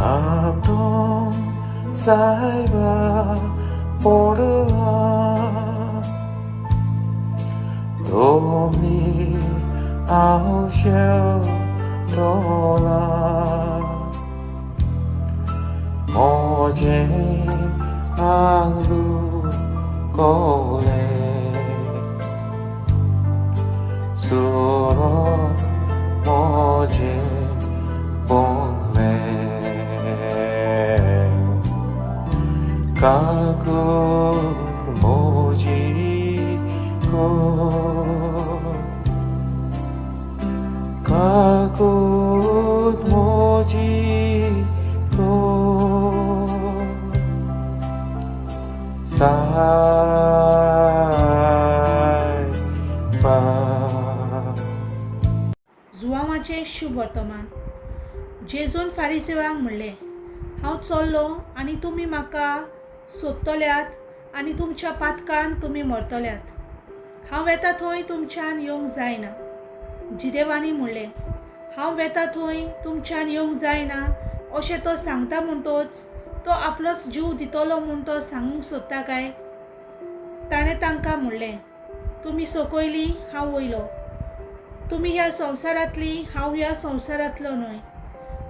आपटून सायबा पडला दोमीर आवशेव टोला मोजें आंगलू कोले सुरो मोजें पोंगले काकूत मोजी को काकूत मोजी को सायबा. जुवांवाचें शुभ वर्तमान. जेजून फारिजेवांक म्हणलें, हांव चल्लों आनी तुमी म्हाका सोदतल्यात आनी तुमच्या पातकान तुमी मरतल्यात. हांव वेता थंय तुमच्यान येवंक जायना. जिदेवांनी म्हणलें, हांव वेता थंय तुमच्यान येवंक जायना अशें तो सांगता म्हणटोच तो आपलोच जीव दितलो म्हूण तो सांगूंक सोदता काय? ताणें तांकां म्हणलें, तुमी सकयलीं, हांव वयलो. तुमी ह्या संवसारांतलीं, हांव ह्या संवसारांतलो न्हय.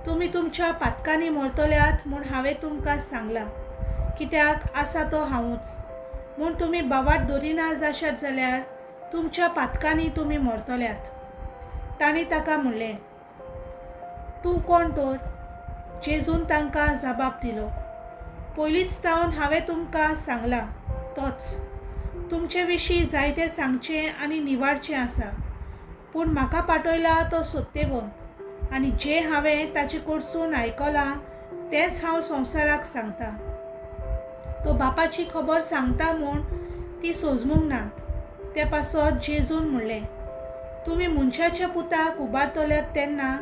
तुमी तुमच्या पातकांनी मरतल्यात म्हूण हांवें तुमकां सांगलां, कित्याक आसा तो हांवूच म्हूण तुमी बावाट दरिना जाशात जाल्यार तुमच्या पातकांनी तुमी मरतल्यात. तांणी ताका म्हणलें, तूं कोण तर? जेजून तांकां जबाब दिलो, पयलींच सावन हांवें तुमकां सांगलां तोच. तुमचे विशीं जायतें सांगचें आनी निवारचें आसा, पूण म्हाका पाठयला तो सत्यवंत आनी जें हांवें ताचे कडसून आयकलां तेंच हांव संवसाराक सांगतां. तो बापाची खबर सांगता म्हूण ती सोजमूंक नात. ते पासत जेजून म्हणलें, तुमी मनशाच्या पुताक उबारतल्यात तेन्ना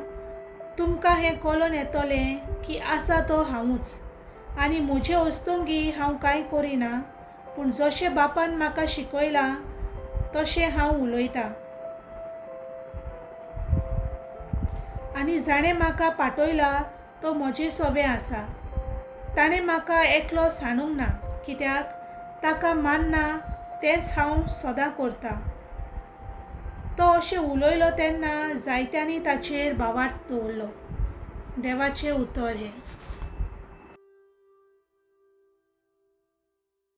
तुमकां हें कळोन येतलें की आसा तो हांवूच आनी म्हजे वस्तुंगी हांव कांय करिना, पूण जशें बापान म्हाका शिकयलां तशें हांव उलयतां. आनी जाणें म्हाका पाठयला तो म्हजे सोबें आसा. ताणें म्हाका एकलो सांडूंक ना, कित्याक ताका मानना तेंच हांव सदां करतां. तो अशें उलयलो तेन्ना जायत्यांनी ताचेर भावार्थ दवरलो. देवाचें उतर हें.